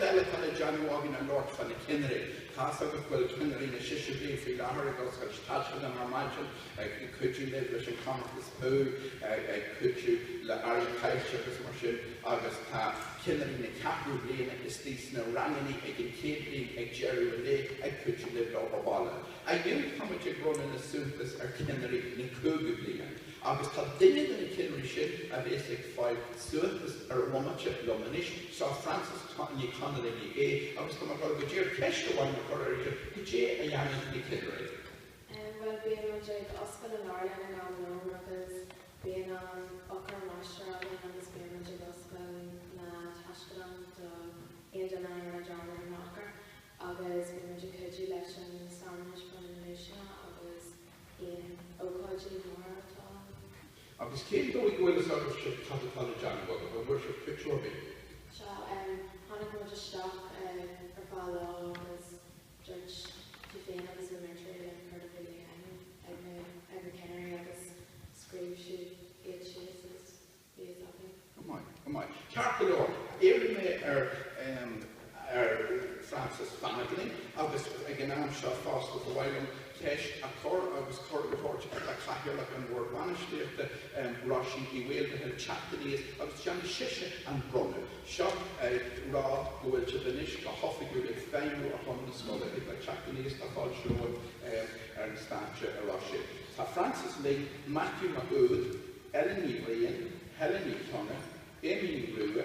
rud eile atá le déanamh againn ná labhairt fá na cinnirí. Tá's agat go bhfuil cinnirí na séú bliain faoi láthair ag oscailt taisceadán ar maidin, ag cuidiú libh leis an chomórtas púir, ag cuidiú le earraí caillte agus mar sin, agus tá cinnirí na ceathrú bliana istigh sna rangannaí ag an chéad bhliain ag deireadh an lae ag cuidiú libh le obair baile. Inniu tá muid ag bronnadh na suaitheantas ar chinnirí na cúigiú bliain. Agus tá duine de na cinnirí sin a bhéas ag fáil suaitheantas ar an bhomaite liom anois, seo Frances Ní Chonaill Ní Aodha, agus tá mé ag dul go díreach ceist amháin a chur uirthi, cad é a dhéanann na cinnirí? Bhuel, bíonn muid ag oscailt an leabharlann ag am lóin agus bíonn an eochairmháistir againn agus bíonn muid ag oscailt na taisceadán do aon duine a rinne dearmad ar an eochair agus bíonn muid ag cuidiú leis an searmanas bronnadh na nduaiseanna agus aon ócáidí móra atá ann. Agus cén dóigh go bhfuil fhios agaibhse cad atá le déanamh agaibh? An bhfuair sibh pictiúr ar bith? Sea, tháinig muid isteach ar feadh lá agus dúirt tú féin agus na múinteoirí linn céard a bhí le dhéanamh ag na ag na cinnirí agus scríobh siad iad síos agus bhí fhios againn. Go maith, go maith. Ceart go leor, iarrfaidh mé ar ar Frances fanacht linn agus ag an am seo fosta ba mhaith liom ceist a chur agus cuireadh a thabhairt do Chathaoirleach an Bhoird Bhainistíochta, Róisín Uí Mhaoldatha teacht aníos agus déanfaidh sise an bronnadh. Seo ag rá go bhfuil sibh anois go hoifigiúil ag feidhmiú ar shon na scoile. Thig leat teacht aníos, tá fáilte romhat ar an stáitse, a Róisín. Tá Frances linn, Matthew Mac Uaid, Ellen Ní Bhriain, Helen Ní Chionnaith, Amy Ní Rua,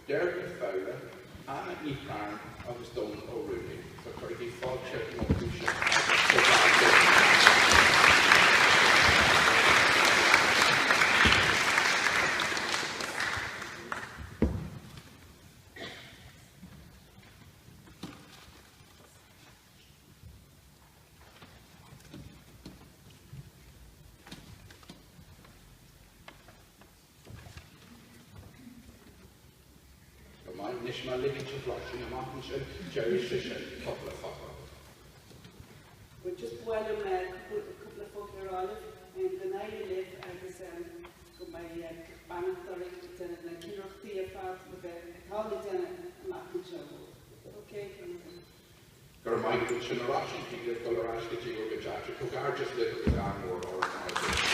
Deirdre Fowler, Anna Ní Churráin agus Dónal Ó Ruadaí. So cuirigí fáilte rompu sin agus comhghairdeas. Go maith, anois má ligeann sibh Róisín amach ansin, déarfaidh sise cúpla focal. Bhuel, just ba mhaith liom cúpla focal a rá libh, go n-éirí libh agus go mbeidh beannacht oraibh ag déanamh na cinnireachtaí ar fad le bheith atá le déanamh amach anseo. Ok, go raibh maith agat. Go raibh maith agat ansin a Róisín, thig libh dul ar ais go dtí bhur gcuid áite. Comhghairdeas libh agus ádh mór oraibh.